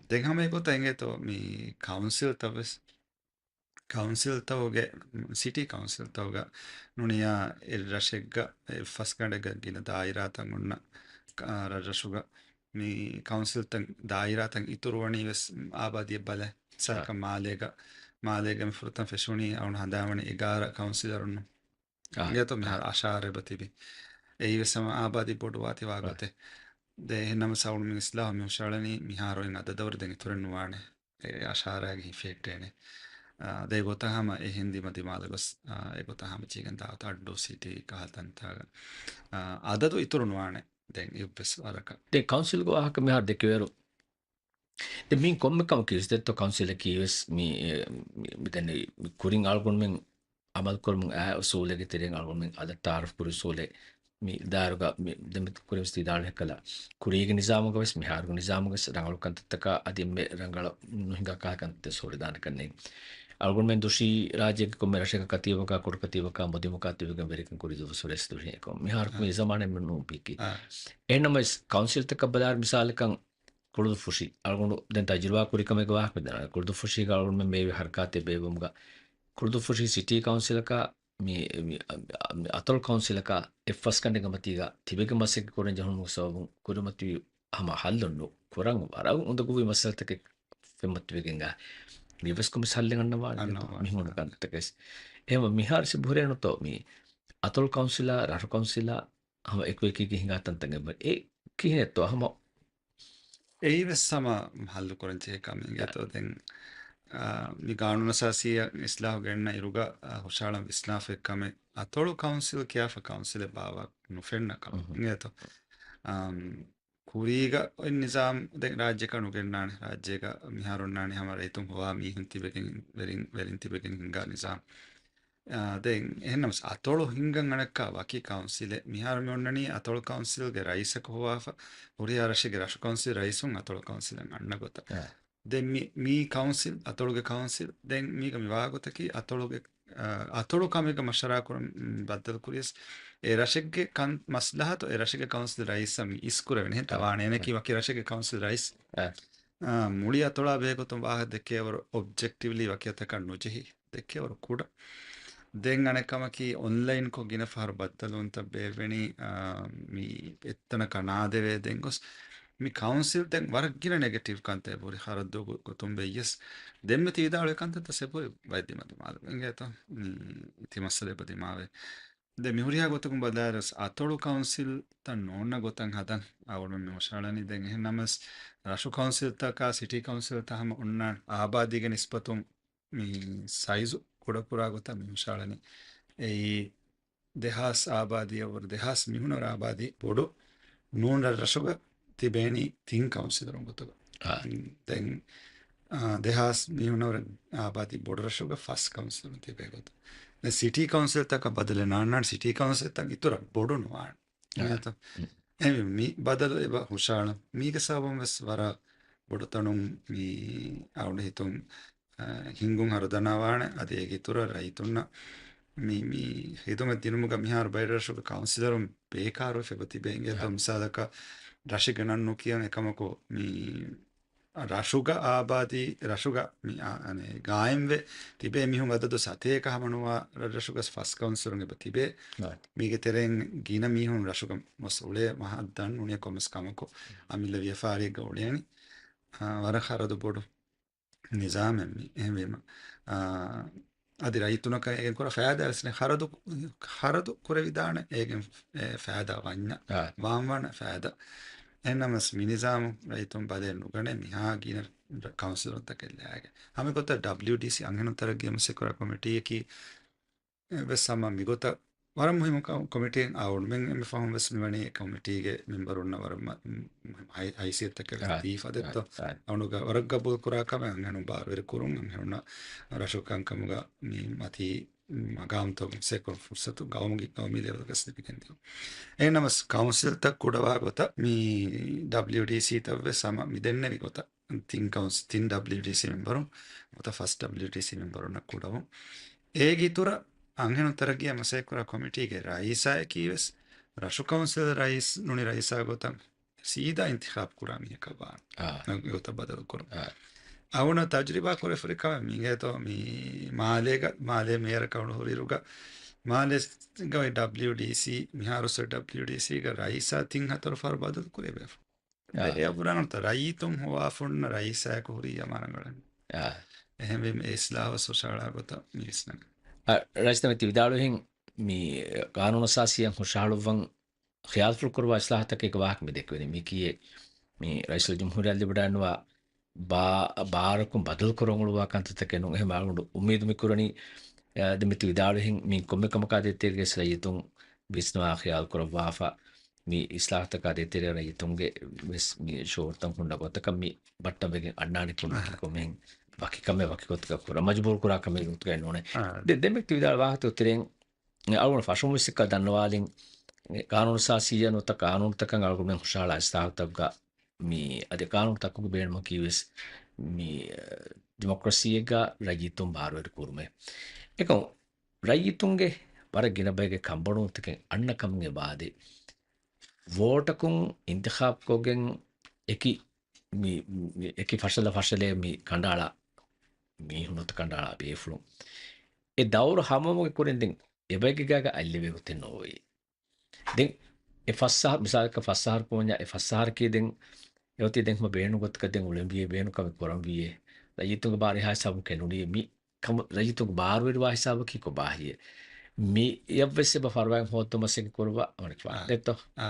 ދެން ހަމަ އެގޮތަށް އެނގޭތޯ މި ކައުންސިލްތައް ވެސް ކައުންސިލްތަކުގެ، ސިޓީ ކައުންސިލްތަކުގަ ނޫނިޔާ އެއް ރަށެއްގަ، އެއް ފަސްގަނޑެއްގަ ގިނަ ދާއިރާތައް އޮންނަ، އާ، ރަށްރަށުގަ މި ކައުންސިލްތައް ދާއިރާތައް އިތުރުވަނީ ވެސް އާބާދީއަށް ބަލަ. އާ. ސަރަކަށް މާލޭގަ، މާލޭގަ މި ފުރަތަމަ ފެށުނީ އަޅުން ހަނދާންވަނީ އެގާރަ ކައުންސިލަރުން. އާ. އިނގޭތޯ މިހާރު އާ. އަށާރަ އެބަ ތިބި. އެއީ ވެސް ހަމަ އާބާދީ ބޮޑުވާތީ ވާ އާ. ގޮތެއް. ދެ އެހެންނަމަ އަޅުން މި އިސްލާހު މި ހުށައަޅަނީ މިހާރު އިން އަދަދަށްވުރެ ދެން އިތުރެއް ނުވާނެ. އެ އަށާރައިގެ ހިފެއްޓޭނެ. އާ، ދެ ގޮތަށް ހަމަ އެހެން ދިމަ ދިމާލަށް ގޮސް، އާ، އެ ގޮތަށް ހަމަ ޖީގަން ދާވަތު އައްޑޫ ސިޓީ ކަހަލަ ތަންތާގަ، އާ، އަދަދު އިތުރު ނުވާނެ. ދެން އެއްވެސް ވަރަކަށް. ދެ ކައުންސިލްގެ ވާހަކަ މިހާރު ދެކެވޭރު. ދެ މިން ކޮންމެ ކަމަކީ ވެސް ދެއްތޯ ކައުންސިލަކީ ވެސް މި، މި، މި ދެން މި ކުރިން އަޅުގަނޑުމެން އަމަލުކުރަމުން އާ އުސޫލެއްގެ ތެރެއިން އަޅުގަނޑުމެން އަދަ ތައާރަފް ކުރި އުސޫލެއް މި ދާއިރުގަ މި ދެން ކުރިން ވެސް ވިދާޅުވި ހެއްކަލަ ކުރީގެ ނިޒާމުގަ ވެސް މިހާރުގެ ނިޒާމުގަ ވެސް ރަނގަޅު ކަންތައްތަކާ އަދި އެންމެ ރަނގަޅަށް ނުހިނގާ ކަހަލަ ކަންތައް ހުރެދާނެ ކަންނޭނގެ. އަޅުގަނޑުމެން ދުށީ ރާއްޖޭގެ ކޮންމެ ރަށެއްގަ ކަތީބަކާ، ކުޑަ ކަތީބަކާ، މުދިމު ކަތީބެއްގެ ވެރިކަން ކުރި ދުވަސްވަރެއް ވެސް ދުށީ އެކަމަ މިހާރު މި ޒަމާނެއް ނޫން ބީކީ. އެހެންނަމަވެސް ކައުންސިލްތަކަށް ބަލާއިރު މިސާލަކަށް ކުޅުދުއްފުށި އަޅުގަނޑު ދެން ތަޖުރިބާ ކުރި ކަމެއްގެ ވާހަކަ ދަންނަވަން. ކުޅުދުއްފުށީގަ އަޅުގަނޑުމެން ބޭއްވި ހަރަކާތެއް ބޭއްވުމުގަ ކުޅުދުއްފުށި ސިޓީ ކައުންސިލަކާ މި، މި، މި އަތޮޅު ކައުންސިލަކާ އެއްފަސްގަނޑެއްގެ މަތީގަ ތިބެގެން މަސައްކަތް ކުރަން ޖެހުނުމުގެ ސަބަބުން ކުރިމަތިވި ހަމަ ހައްލުން ނު-، ކުރަން ވަރަށް އުނދަގޫވި މައްސަލަތަކެއް ފެންމަތިވެގެން އާ، މިވެސް ކޮންމެސް ހައްލެއް އަންނަވާނެ. އަންނަވާނެ. މިހުން ކަންތަކެސް. އެހެން މިހާރު ސިބުހުރޭނު ތޯ މި އަތޮޅު ކައުންސިލާ، ރަށު ކައުންސިލާ، ހަމަ އެކުއެކީގެ ހިނގާ ތަންތަން އެބަ-، އެ ކިހިނެއްތޯ ހަމަ އެއީ ވެސް ހަމަ ހައްލު ކުރަން ޖެހޭ ކަމެއް އިނގޭތޯ. ދެން، އާ، މި ގާނޫނު އަސާސީއަށް އިސްލާހު ގެންނަ އިރުގަ، އާ، ހުށައަޅަން ވިސްނާފައި ކަމެއް އަތޮޅު ކައުންސިލް ކިޔާފަ ކައުންސިލެއް ބާވާ ނުފެންނަ ކަމެއް އިނގޭތޯ. އާ، ކުރީގަ އޮތް ނިޒާމް ދެން ރާއްޖެކަށް ނުގެންނާނެ. ރާއްޖޭގަ މިހާރު އޮންނާނީ ހަމަ ރައްޔިތުން ހޮވާ މީހުން ތިބެގެން ވެރިން، ވެރިން ތިބެގެން ހިންގާ ނިޒާމް. އާ، ދެން އެހެންނަމަސް އަތޮޅު ހިންގަން އަނެއްކާ ވަކި ކައުންސިލެއް. މިހާރު މި އޮންނަނީ އަތޮޅު ކައުންސިލްގެ ރައީސަކު ހޮވާފަ، ހުރިހާ ރަށެއްގެ ރަށު ކައުންސިލް ރައީސުން އަތޮޅު ކައުންސިލަށް އަންނަ ގޮތަށް. އާ. ދެން މި، މީ ކައުންސިލް، އަތޮޅުގެ ކައުންސިލް. ދެން މީގަ މި ވާގޮތަކީ އަތޮޅުގެ، އަ، އަތޮޅު ކަމެއްގަ މަޝްވަރާ ކުރަން، މް، ބައްދަލު ކުރިޔަސް އެ ރަށެއްގެ ކަން މަސްލަހަތު އެ ރަށެއްގެ ކައުންސިލް ރައީސަށް މި އިސް ކުރެވެނީ. އެހެން އާ. ތަވާނެ އޭނަކީ ވަކި ރަށެއްގެ ކައުންސިލް ރައީސް. އާ. އާ، މުޅި އަތޮޅާ ބެހޭގޮތުން ވާހަކަ ދެކޭވަރު އޮބްޖެކްޓިވްލީ ވަކި އަތަކަށް ނުޖެހި. ދެކޭވަރު ކުޑަ. ދެން އަނެއް ކަމަކީ އޮންލައިންކޮށް ގިނަ ފަހަރު ބައްދަލުވުންތައް ބޭއްވެނީ، އާ، މި އެއްތަނަކަށް ނާދެވޭ ދެން ގޮސް މި ކައުންސިލް ދެން ވަރަށް ގިނަ ނެގެޓިވް ކަންތައް ހުރި ހަރަދު ގޮ-، ގޮތުން ވެއްޔަސް ދެންމެ ތި ވިދާޅުވި ކަންތައްތައް ސެބޮއި ވައްދިމަ ދިމާލު އިނގޭތޯ؟ މި ތި މައްސަލަ އެބަ ދިމާވޭ. ދެ މިހުރިހާ ގޮތަކުން ބަލާއިރު އަތޮޅު ކައުންސިލްތައް ނޯންނަ ގޮތަށް ހަދަން އަޅުގަނޑު މި ހުށައަޅަނީ. ދެން އެހެން ނަމަސް ރަށު ކައުންސިލްތަކާ ސިޓީ ކައުންސިލްތައް ހަމަ އޮންނާން އާބާދީގެ ނިސްބަތުން މި ސައިޒު ކުޑަކުރާ ގޮތަށް މި ހުށައަޅަނީ. އެއީ ދެހާސް އާބާދީއަށްވުރެ ދެހާސް މީހުނަށްވުރެ އާބާދީ ބޮޑު ނޫން ރަށްރަށުގަ ތިބޭނީ ތިން ކައުންސިލަރުން ގޮތުގަ. އާ. ދެން، އާ، ދެހާސް މީހުނަށްވުރެ އާބާދީ ބޮޑު ރަށުގަ ފަސް ކައުންސިލަރުން ތިބޭ ގޮތު. ދެން ސިޓީ ކައުންސިލްތަކަށް ބަދަލެއް ނާންނާން ސިޓީ ކައުންސިލްތައް އިތުރަށް ބޮޑު ނުވާނެ. އާ. އިނގޭތޯ؟ އެހެންވީމަ މި ބަދަލު އެބަ ހުށައަޅަން. މީގެ ސަބަބުން ވެސް ވަރަށް ބޮޑު ތަނުން މި އަޅުގަނޑު ހިތުން އަ، ހިންގުން ހަރުދަނާވާނެ. އަދި އޭގެ އިތުރަށް ރައްޔިތުންނަށް މި، މި ޚިދުމަތް ދިނުމުގަ މިހާރު ބައެއް ރަށުގެ ކައުންސިލަރުން ބޭކާރުވެފަ ތިބޭ އިނގޭތޯ. އެހެން. މިސާލަކަށް ރަށެއްގެ ނަން ނުކިޔަން އެކަމަކު މި ރަށުގަ އާބާދީ، ރަށުގަ މި އާ، އަނެ، ގާއިމްވެ ތިބޭ މީހުން އަދަދު ސަތޭކަ ހަމަނުވާ ރަށްރަށުގަ ފަސް ކައުންސިލުން އެބަ ތިބޭ. މީގެ ތެރެއިން ގިނަ މީހުން ރަށުގަ މަސް އުޅޭ މަހަށް ދަން ނޫނިއްޔާ ކޮންމެސް ކަމަކު އަމިއްލަ ވިޔަފާރިއެއްގަ އުޅޭނީ. އާ، ވަރަށް ޚަރަދު ބޮޑު ނިޒާމެއް މި. އެހެންވީމަ، އާ، އަދި ރައްޔިތުންނަކަށް އޭގެން ކުރާ ފައިދާ ވެސް ނެތް. ޚަރަދު، ޚަރަދު ކުރެވިދާނެ އޭގެން، އެ، ފައިދާ ވަންޏާ، އާ. ވާންވާނެ ފައިދާ. އެހެންނަމަސް މި ނިޒާމު ރައްޔިތުން ބަލައެއް ނުގަނޭ، މިހާ ގިނަ ކައުންސިލުންތަކެއް ލާގެ. ހަމަ ގޮތަށް ޑަބްލިޔުޑީސީ އަންހެނުން ތަރައްގީ މަސައްކަތް ކުރާ ކޮމިޓީއަކީ ވެސް ހަމަ މިގޮތަށް ވަރަށް މުހިއްމު ކަ-، ކޮމިޓީއެއް އަޅުގަނޑުމެން އެންމެ ފަހުން ވެސް މިވަނީ އެ ކޮމިޓީގެ މެމްބަރުންނަށް ވަރަށް މަ-، މު-، ހައި-، ހައިސިއްޔަތުތަކެއް ވެސް އާ، ދީފަ އާ، ދެއްތޯ. އާ. އަޅުގަނޑު ވަރަށް ގަބޫލު ކުރާ ކަމެއް އަންހެނުން ބާރުވެރި ކުރުން، އަންހެނުންނަށް ރަށު ކަންކަމުގަ މި މަތީ މަގާމްތައް ސޭކުރުން ފުރުސަތު ގައުމުގެ، ގައުމީ ލެވެލްގަސް ލިބިގެން ދިޔުން. އެހެންނަމަސް ކައުންސިލްތައް ކުޑަވާ ގޮތަށް މި ޑަބްލިޔުޑީސީތައް ވެސް ހަމަ މި ދެންނެވި ގޮތަށް ތިން ކައުންސި-، ތިން ޑަބްލިޔުޑީސީ މެމްބަރުން ނުވަތަ ފަސް ޑަބްލިޔުޑީސީ މެމްބަރުންނަށް ކުޑަވުން. އޭގެ އިތުރަށް އަންހެނުން ތަރައްގީއާ މަސައްކަތް ކުރާ ކޮމިޓީގެ ރައީސާއަކީ ވެސް ރަށު ކައުންސިލް ރައީސް ނޫނީ ރައީސާ ގޮތަށް ސީދާ އިންތިޚާބް ކުރާ މީހަކަށް ވާނެ. އާ. ގޮތަށް ބަދަލު ކުރުން. އާ. އަޅުގަނޑު ތަޖުރިބާ ކުރެފަ ހުރި ކަމެއް މި އިނގޭތޯ، މި މާލޭގަ، މާލޭ މޭޔަރަކަށް އަޅުގަނޑު ހުރިއިރުގަ، މާލޭގަ އޮތް ޑަބްލިޔުޑީސީ، މިހާރު އޮތް ޑަބްލިޔުޑީސީގަ ރައީސާ ތިން ހަތަރު ފަހަރު ބަދަލު ކުރެވޭފަ. އާ. އެ އަބުރާނަންތަ ރައްޔިތުން ހޮވާފަ ހުންނަ ރައީސާއެކު ހުރީ އަމާރަނގަޅަން. އާ. އެހެންވީމަ އެ އިސްލާހު ވެސް ހުށަހަޅާ ގޮތަށް މި ވިސްނަން. އާ، ރައީސް ނަމެ ތި ވިދާޅުވިހެން މި ޤާނޫނު އަސާސީއަށް ހުށަހަޅުއްވަން ޚިޔާލުފުޅު ކުރުވާ އިސްލާހުތަކެއްގެ ވާހަކަ މި ދެއްކެވެނީ. މީކީއެއް މި ރައީސުލްޖުމްހޫރިއްޔާ ލިބިވަޑައިގަންނަވާ ބާ-، ބާރަކުން ބަދަލުކުރަން އުޅުއްވާ ކަންތައްތަކެއް ނޫން. އެހެން އަޅުގަނޑު އުއްމީދު މި ކުރަނީ، އަ، ދެން މި ތި ވިދާޅުވިހެން މި ކޮންމެ ކަމަކާ ދޭތެރޭގަ ވެސް ރައްޔިތުން ވިސްނާ ޚިޔާލު ކުރައްވާފަ، މި އިސްލާހުތަކާ ދޭތެރޭ ރައްޔިތުންގެ ވެސް މި ޝުޢޫރުތައް ހުންނަ ގޮތަކަށް މި ބައްޓަން ވެގެން އަންނާނެ ކޮންމެ އާ. ކޮންމެހެން ވަކި ކަމެއް ވަކި ގޮތަކަށް ކުރަން މަޖުބޫރު ކުރާ ކަމެއް ގޮތުގައި ނޫނޭ. އާ. ދެ-، ދެން މި ތި ވިދާޅުވި ވާހަކަ ތެރެއިން އަޅުގަނޑު ފަށުން ވެސް އެކަ ދަންނަވާލިން، ޤާނޫނު އަސާސީއަށް ނުވަތަ ޤާނޫނުތަކަށް އަޅުގަނޑުމެން ހުށަހަޅާ އިސްލާހުތަކުގަ މި އަދި ޤާނޫނުތަކުގެ ބޭނުމަކީ ވެސް މި، އަ، ޑިމޮކްރަސީއެއްގަ ރައްޔިތުން ބާރުވެރި ކުރުމެއް. އެކަމު ރައްޔިތުންގެ ވަރަށް ގިނަ ބައެއްގެ ކަންބޮޑުވުންތަކެއް އަންނަ ކަމުގެ ބާދެ، ވޯޓަކުން އިންތިޚާބުކޮށްގެން އެކި މި، މި އެކި ފަށަލަ ފަށަލައެއް މި ކަނޑައަޅާ މީހުން ނުވަތަ ކަނޑައަޅާ ބޭފުޅުން. އެ ދައުރު ހަމަވުމުގެ ކުރިން ދެން އެބައެއްގެ ގާގަ އަތްލެވޭ ގޮތެއް ނޯވޭ. ދެން އެ ފަސް އަހަ-، މިސާލަކަށް ފަސް އަހަރު ކުމަންޏާ އެ ފަސް އަހަރަކީ ދެން އެއޮތީ ދެން ހަމަ ބޭނުން ގޮތަކަށް ދެން އުޅެންވީއޭ، ބޭނުން ކަމެއް ކުރަންވީއޭ. ރައްޔިތުންގެ ބާރު އެހާ ހިސާބުން ކެނޑުނީ މި ކަމު ރައްޔިތުންގެ ބާރުވެރިވާ ހިސާބަކީ ކޮބާހިޔޭ؟ މިއަށްވެސް އެބަ ފަރުވާއެއް ހޯއްދުމަސް އެކި ކުރުވާ އަމަރިކާ އާ. ދެއްތޯ؟ އާ.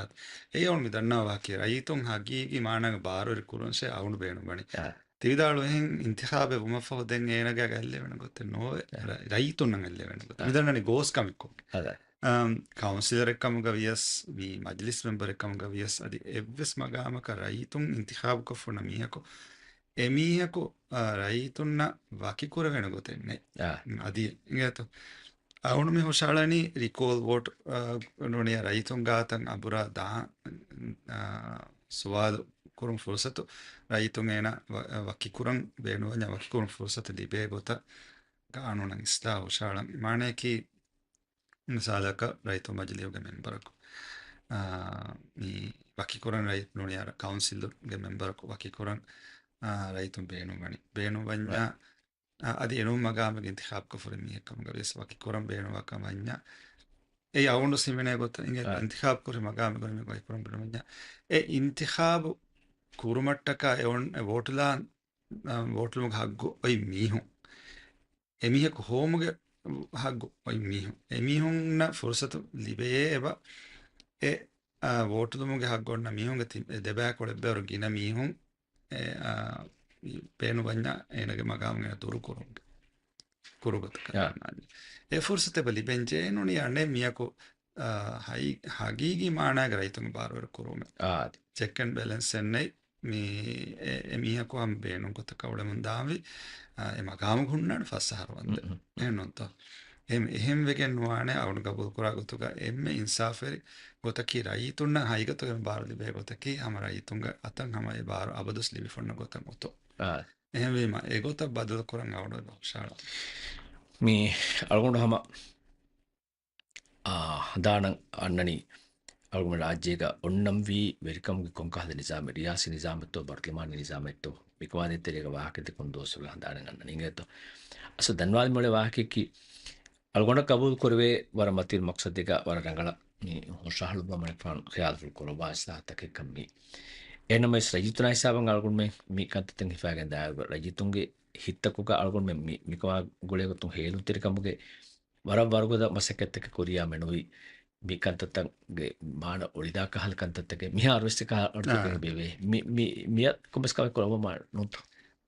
އެ އޮން މި ދަންނަވާކީ ރައްޔިތުން ހަގީގީ މާނަގެ ބާރުވެރި ކުރުންސެ އަވުނު ބޭނުންވަނީ. އާ. ތިވިދާޅު އެހެން އިންތިޚާބެއް ވުމަށްފަހު ދެން އޭނަގެ އަތްލެވެން ގޮތެއް ނޯވެ. އާ. ރަ-، ރައްޔިތުންނަށް އަތްލެވެން ގޮތެއް. އާ. މިދަންނަނީ ގޯސް ކަމެއްކޮށް. އާ. އަމް، ކައުންސިލަރެއް ކަމުގަ ވިޔަސް، މި މަޖިލިސް މެމްބަރެއް ކަމުގަ ވިޔަސް، އަދި އެއްވެސް މަގާމަކަށް ރައްޔިތުން އިންތިޚާބުކޮށްފަ ހުންނަ މީހަކު، އެމީހަކު، އާ، ރައްޔިތުންނަށް ވަކިކުރެވޭނެ ގޮތެއް ނެތް. އާ. އަދި އިނގޭތޯ؟ އަޅުގަނޑު ހުށަހަޅަނީ ރިކޯލް ވޯޓް، އާ، ނޫނީ ރައްޔިތުން ގާތަށް އަބުރާ ދާ، އާ، ސުވާލު ކުރުން ފުރުސަތު ރައްޔިތުން އޭނަ ވަ-، ވަކިކުރަން ބޭނުންވަންޏާ ވަކިކުރުން ފުރުސަތު ލިބޭ ގޮތަށް ގާނޫނަށް އިސްލާހު ހުށަހަޅަން. މާނަޔަކީ، މިސާލަކަށް ރައްޔިތު މަޖިލީހުގެ މެމްބަރަކު، އާ، މި ވަކިކުރަން ރައްޔިތު ނޫނީ އަރަ ކައުންސިލުގެ މެމްބަރަކު ވަކިކުރަން، އާ، ރައްޔިތުން ބޭނުންވަނީ. ބޭނުންވަންޏާ، އާ، އަދި އެނޫން މަގާމެއްގެ އިންތިޚާބުކޮށްފަ ހުރި މީހެއް ކަމުގަ ވިޔަސް ވަކިކުރަން ބޭނުންވާ ކަމަށް ވަންޏާ، އެ އަވަނޑު ސިމެނޭ ގޮތަށް އިނގޭ އާ. އިންތިޚާބު ކުރި މަގާމެއް ގުޅި މި ވަކިކުރަން ބޭނުންވަންޏާ، އެ އިންތިޚާބު ކުރުމަށްޓަކާ އެ އޮން އެ ވޯޓުލާން، އާ، ވޯޓުލުމުގެ ހައްގު އޮތް މީހުން. އެމީހަކު ހޮވުމުގެ ހައްގު އޮތް މީހުން. އެމީހުންނަށް ފުރުސަތު ލިބެޔޭ އެބަ އެ، އާ، ވޯޓުލުމުގެ ހައްގު އޮންނަ މީހުންގެ ތި-، އެ ދެބައިކުޅަ އެއްބައިވަރު ގިނަ މީހުން އެ، އާ، ބޭނުންވަންޏާ އޭނަގެ މަގާމު އޭނަ ދުރުކުރުމުގެ ކުރުގޮތަކަށް އާ. ދަންނާނެ. އެ ފުރުސަތު އެބަ ލިބެން ޖެހޭ ނޫނީ އަނެއް މިޔަކު، އާ، ހައި-، ހަގީގީ މާނާގެ ރައްޔިތުންގެ ބާރުވެރި ކުރުމެއް. އާ، އަދި. ޗެކް އެންޑް ބެލެންސް އެއްނެތް. މި އެ، އެ މީހަކު ހަމަ ބޭނުން ގޮތަކަށް އުޅެމުން ދާންވީ، އާ، އެ މަގާމުގަ ހުންނާނެ ފަސް އަހަރު ވަންދެން. އުން، އުން. އެހެން ނޫންތޯ؟ އެހެން، އެހެން ވެގެން ނުވާނެ އަޅުގަނޑު ގަބޫލު ކުރާ ގޮތުގަ އެންމެ އިންސާފުވެރި ގޮތަކީ ރައްޔިތުންނަށް ހަގީގަތުގައި ބާރު ލިބޭ ގޮތަކީ ހަމަ ރައްޔިތުންގެ އަތަށް ހަމަ އެ ބާރު އަބަދުވެސް ލިބިފަ ހުންނަ ގޮތަށް އޮތޯ. އާ. އެހެންވީމަ، އެގޮތަށް ބަދަލުކުރަން އަޅުގަނޑު ހުށަހަޅާ. މި އަޅުގަނޑު ހަމަ އާ، ހަނދާނަށް އަންނަނީ އަޅުގަނޑު ރާއްޖޭގަ އޮންނަންވީ ވެރިކަމުގެ ކޮންކަހަލަ ނިޒާމެއް، ރިޔާސީ ނިޒާމެއްތޯ، ބަރުލަމާނީ ނިޒާމެއްތޯ، މިކަމާ ދޭތެރޭގަ ވާހަކަ ދެކުން ދުވަސްވަރުގެ ހަނދާނަށް އަންނަނީ އިނގޭތޯ. އަސްލު ދަންވާލި މޮޅެ ވާހަކައަކީ، އަޅުގަނޑަށް ގަބޫލު ކުރެވޭ ވަރަށް މަތިވެރި މަޤްޞަދެއްގަ ވަރަށް ރަނގަޅަށް މި ހުށަހަޅުއްވާ މަނިކުފާނު ޚިޔާލުފުޅު ކުރައްވާ އިސްލާހަތަކެއްކަން މީ. އެހެންނަމަވެސް ރައްޔިތުންނާ ހިސާބަށް އަޅުގަނޑުމެން މި ކަންތައްތައް ހިފާގެން ދާއިރު ރައްޔިތުންގެ ހިތްތަކުގަ އަޅުގަނޑުމެން މި، މިކަމާ ގުޅޭގޮތުން ހޭލުންތެރިކަމުގެ ވަރަށް ވަރުގަދަ މަސައްކަތްތަކެއް ކުރިޔާ މެނުވީ މި ކަންތައްތަކުގެ މާނަ އޮޅިދާ ކަހަލަ ކަންތައްތަކެއް މިހާރުވެސް އެކަހަލަ އަޑުތަކެއް އާ. ބޭވޭ. މި، މި، މިއަށް ކޮންމެސް ކަމެއް ކުރައްވަމާ ނޫންތޯ؟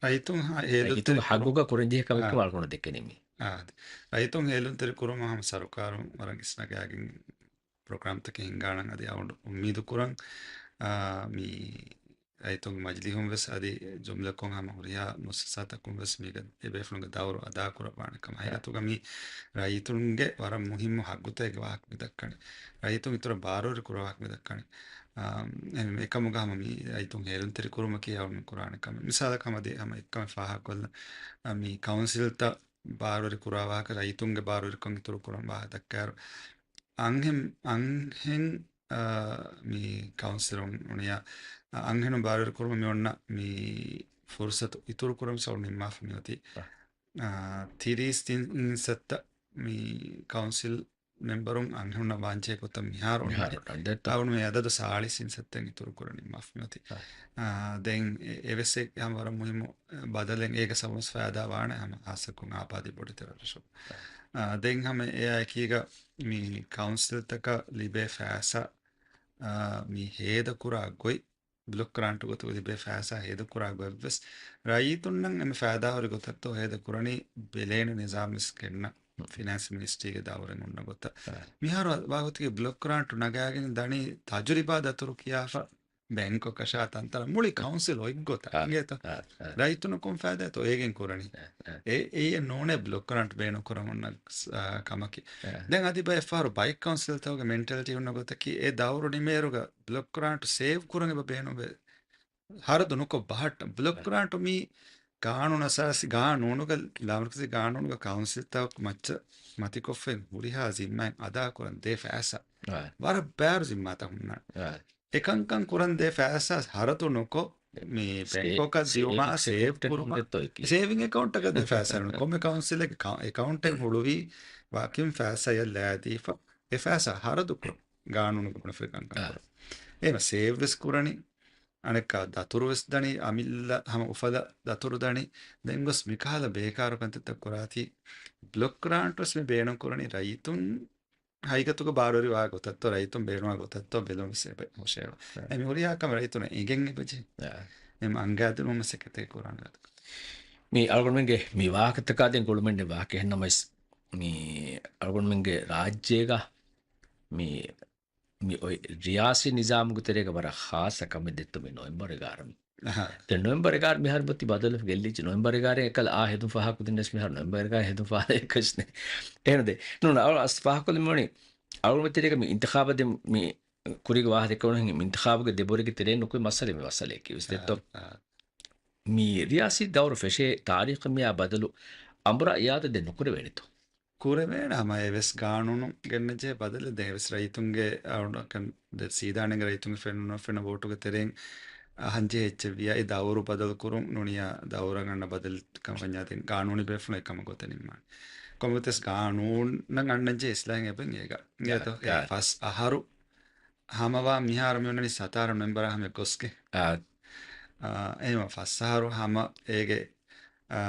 ރައްޔިތުން ހ-، ހޭލުންތެރި ރައްޔިތުން ކުރު-، ހައްގުގަ ކުރަންޖެހޭ ކަމެއްކަމަށް އާ. އަޅުގަނޑު ދެކެނީ މީ. އާ، އަދި ރައްޔިތުން ހޭލުންތެރި ކުރުމަށް ހަމަ ސަރުކާރުން ވަރަށް އިސްނަގާގެން ޕްރޮގްރާމްތަކެއް ހިންގާނަން އަދި އަޅުގަނޑު އުއްމީދު ކުރަން، އާ، މި ރައްޔިތުންގެ މަޖިލީހުން ވެސް އަދި ޖުމްލަކޮށް ހަމަ ހުރިހާ މުއައްސަސާތަކުން ވެސް މީގަ އެބޭފުޅުންގެ ދައުރު އަދާކުރައްވާނެ ކަމަށް. އާ. ހަގީގަތުގަ މީ ރައްޔިތުންގެ ވަރަށް މުހިއްމު ހައްގުތަކެއްގެ ވާހަކަ މި ދައްކަނީ. ރައްޔިތުން އިތުރަށް ބާރުވެރި ކުރާ ވާހަކަ މި ދައްކަނީ. އާ، އެހެން އެކަމުގަ ހަމަ މި ރައްޔިތުން ހޭލުންތެރި ކުރުމަކީ އަޅުގަނޑު ކުރާނެ ކަމެއް. މިސާލަކަށް ހަމަ ދޭ ހަމަ އެއްކަމެއް ފާހަގަކޮށްލަން. އާ، މި ކައުންސިލްތައް ބާރުވެރި ކުރާ ވާހަކަ، ރައްޔިތުންގެ ބާރުވެރިކަން އިތުރު ކުރަން ވާހަކަ ދައްކާއިރު، އަންހެން، އަންހެން، އާ، މި ކައުންސިލުން ނޫނިއްޔާ، އަންހެނުން ބާރުވެރި ކުރުމަށް މި އޮންނަ މި ފުރުސަތު އިތުރު ކުރަން ސައު ނިންމާފަ މި އޮތީ. އާ. އާ، ތިރީސް ތިން އިންސައްތަ މި ކައުންސިލް މެމްބަރުން އަންހެނުންނަށް ވާންޖެހޭ ގޮތަށް މިހާރު މިހާރު އޮންނަނީ. އަޅުގަނޑު މި އަދަދު ސާޅީސް އިންސައްތައިން އިތުރު ކުރަން ނިންމާފަ މި އޮތީ. އާ. އާ، ދެން އެ-، އެވެސް އެ ހަމަ ވަރަށް މުހިއްމު ބަދަލެއް އޭގަ ސަބަބުން ފައިދާ ވާނެ ހަމަ ހާއްސަކޮށް އާބާދީ ބޮޑެތި ރަށްރަށު. އާ. އާ، ދެން ހަމަ އެއާ އެކީގަ މި ކައުންސިލްތަކަށް ލިބޭ ފައިސާ، އާ، މި ހޭދަކުރާ ގޮތް ބްލޮކް ގްރާންޓު ގޮތުގަ ލިބޭ ފައިސާ ހޭދަކުރާ ގޮތްވެސް ރައްޔިތުންނަށް އެންމެ ފައިދާހުރި ގޮތަށްތޯ ހޭދަކުރަނީ ބެލޭނެ ނިޒާމްވެސް ގެންނަ ފިނޭންސް މިނިސްޓްރީގެ ދައުރެއް އޮންނަ ގޮތަށް. އާ. މިހާރު ވާގޮތުގެ ބްލޮކް ގްރާންޓު ނަގާގެން ދަނީ ތަޖުރިބާ ދަތުރު ކިޔާފަ ބޭންކޮށް ކަށާ ތަންތަނަށް މުޅި ކައުންސިލް އޮތްގޮތަށް. އާ، އިނގޭތޯ؟ އާ، އާ. ރައްޔިތުންނަށް ކޮން ފައިދާތޯ އޭގެން ކުރަނީ؟ އާ، އާ. އެ-، އެއީ ނޫނޭ ބްލޮކް ގްރާންޓް ބޭނުން ކުރަމުން އާ، ކަމަކީ. އާ. ދެން އަދި ބައެއް ފަހަރު ބައެއް ކައުންސިލްތަކުގެ މެންޓަލިޓީ ހުންނަ ގޮތަކީ އެ ދައުރު ނިމޭއިރުގަ ބްލޮކް ގްރާންޓު ސޭވް ކުރަން އެބަ ބޭނުންވޭ. ހަރަދު ނުކޮށް ބަހައްޓަން. ބްލޮކް އާ. ގްރާންޓު މީ ގާނޫނު އަސާސީ ގާނޫނުގަ، ލާމަރުކަޒީ ގާނޫނުގަ ކައުންސިލްތަކު މައްޗަށް މަތިކޮށްފައި ހުރިހާ ޒިންމާއެއް އަދާކުރަން ދޭ ފައިސާ. އާ. ވަރަށް ބާރު ޒިންމާތައް ހުންނާނެ. އާ. އެކަންކަން ކުރަން ދޭ ފައިސާ ހަރަދު ނުކޮށް، މި ސޭ-، ބޭންކޮކަށް ދިޔުމާ ސޭވިންގް ސޭވް އެކައުންޓެއް ކުރުމާ، ހުންނެއްތޯ އެކީ؟ ސޭވިންގް އެކައުންޓަކަށް ދޭ ފައިސާ ނުކޮށް. ކޮންމެ ކައުންސިލެއްގެ ކަ-، އެކައުންޓެއް ހުޅުވީ ވަކިން ފައިސާއެއް ލައިދީފަ، އެ ފައިސާ ހަރަދު ކުރުން ގާނޫނުގެ ބުނެފައި ކަންކަން އާ. ކުރުން. އެހެން ސޭވް ވެސް ކުރަނީ، އަނެއްކާ ދަތުރު ވެސް ދަނީ، އަމިއްލަ ހަމަ އުފަލަށް ދަތުރު ދަނީ. ދެން ގޮސް މިކަހަލަ ބޭކާރު ކަންތައްތައް ކުރާތީ، ބްލޮކް ގްރާންޓް ވެސް މި ބޭނުން ކުރަނީ ރައްޔިތުން ހަގީގަތުގަ ބާރުވެރިވާ ގޮތަށްތޯ، ރައްޔިތުން ބޭނުންވާ ގޮތަށްތޯ ބެލުން ވެސް އެބަ ހުށައެޅު. އެ. އެ މި ހުރިހާ ކަމެއް ރައްޔިތުން އެނގެން އެބަޖެހޭ. އެ. އެ މަ އަންގާދިނުމަށް މަސައްކަތެއް ކުރާނެ ގާތު. މި އަޅުގަނޑުމެންގެ މި ވާހަކަތަކާ ދެން ގުޅުމެއް ވާހަކަ އެހެންނަމަވެސް، މި އަޅުގަނޑުމެންގެ ރާއްޖޭގަ މި، މި އޮތް ރިޔާސީ ނިޒާމުގެ ތެރޭގަ ވަރަށް ޚާއްޞަ ކަމެއް ދެއްތޯ މި ނޮވެމްބަރު އެގާރަ މި. އަހާ. ދެން ނޮވެމްބަރު އެގާރަ މިހާރު ބޮތި ބަދަލު ގެއްލިއްޖެ. ނޮވެމްބަރު އެގާރަ އެކަލަ އާ ހެދުން ފާހަގަކުދިން ވެސް މިހާރު ނޮވެމްބަރު އެގާރަ ހެދުން ފާހަގަ އެއްކަށް ނެ. އެހެން ދެ. ނޫން އަޅު އަސް ފާހަގަކޮށްލި މިވަނީ އަޅުގަނޑު ތެރޭގަ މި އިންތިޚާބަށް ދެން މި ކުރީގެ ވާހަކަ ދެއްކެވުނު ހިނގި އިންތިޚާބުގެ ދެބޮރެގެ ތެރޭ ނުކުތް މައްސަލަ މި މައްސަލައަކީ ވެސް ދެއްތޯ. އާ، އާ. މި ރިޔާސީ ދައުރު ފެށޭ ތާރީޚަށް މިއާ ބަދަލު އަނބުރާ އިއާދަ ދެން ނުކުރެވޭނެތޯ. ކުރެވޭނެ ހަމަ އެވެސް ގާނޫނު ގެންނަންޖެހޭ ބަދަލެއް ދެން އެވެސް ރައްޔިތުންގެ އަޅުނަކަން ދެ ސީދާނެގެ ރައްޔިތުންގެ ފެނުނު ނުފެނު ވޯޓުގެ ތެރެއިން އަހަންޖެހޭ އެއްޗެއްވިޔާ އެ ދައުރު ބަދަލު ކުރުން ނޫނިއްޔާ ދައުރަށް އަންނަ ބަދަލު ކަމަށް ވަންޏާ ދެން ގާނޫނީ ބޭފުޅުން އެކަމަށް ގޮތެއް ނިންމާނެ. ކޮންމެވެސް ގާނޫނަށް އަންނަންޖެހޭ އިސްލާހެއް އެބަ އޭގަ. އާ، އޭތޯ، އާ. ފަސް އަހަރު ހަމަވާ މިހާރު މި އޮންނަނީ ސަތާރަ ނޮވެމްބަރާ ހަމަ ގޮސްގެ. އާ. އާ، އެހެން ފަސް އަހަރު ހަމަ އޭގެ، އާ،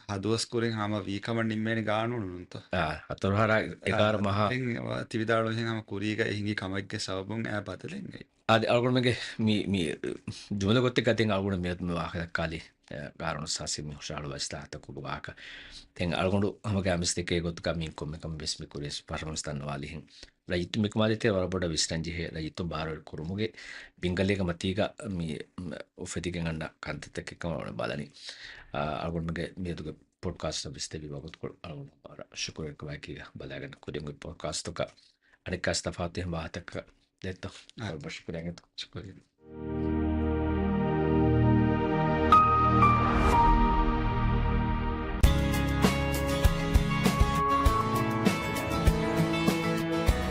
ހަ ދުވަސް ކުރިން ހަމަ ވީ ކަމަށް ނިންމޭނެ ގާނޫނުންތޯ. އާ، ހަތަރު އަހަރާ އާ، އެގާރަ މަހާ. ދެން ތި ވިދާޅުވިހެން ހަމަ ކުރީގަ އެ ހިނގި ކަމެއްގެ ސަބަބުން އެ ބަދަލެއް އެނގޭ. އާދެ، އަޅުގަނޑުމެންގެ މި، މި ޖުމްލަ ގޮތެއްގަ ދެން އަޅުގަނޑު މިއަދު މި ވާހަކަ ދައްކާލީ، އެ، ގާނޫނު އަސާސީ މި ހުށަހަޅުވާ އިސްލާހަތަކުގެ ވާހަކަ. ދެން އަޅުގަނޑު ހަމަ ގައިމުވެސް ދެކޭ ގޮތުގަ މި ކޮންމެ ކަމެއް ވެސް މި ކުރިޔަސް ފަށަމަސް ދަންނަވާލިހެން. ރައްޔިތުން މިކަމާ ދޭތެރޭ ވަރަށް ބޮޑަށް ވިސްނަން ޖެހޭ، ރައްޔިތުން ބާރުވެރި ކުރުމުގެ ބިންގަލީގެ މަތީގަ މި، މް، އުފެދިގެން އަންނަ ކަންތައްތަކެއް ކަމަށް ބަލަނީ. އާ، އަޅުގަނޑުމެންގެ މިއަދުގެ ޕޮޑްކާސްޓަށް ވިސްނެވި ވަގުތުކޮޅު އަޅުގަނޑު ވަރަށް ޝުކުރުވެރިކަމާއެކީގަ ބަލާގަންނަ ކުރިން އޮތް ޕޮޑްކާސްޓުގަ އަނެއްކާސް ތަފާތު އެހެން ވާހަކަ ދެއްތޯ. އާ. ވަރަށް ބޮޑަށް ޝުކުރިއްޔާ. ޝުކުރިއްޔާ.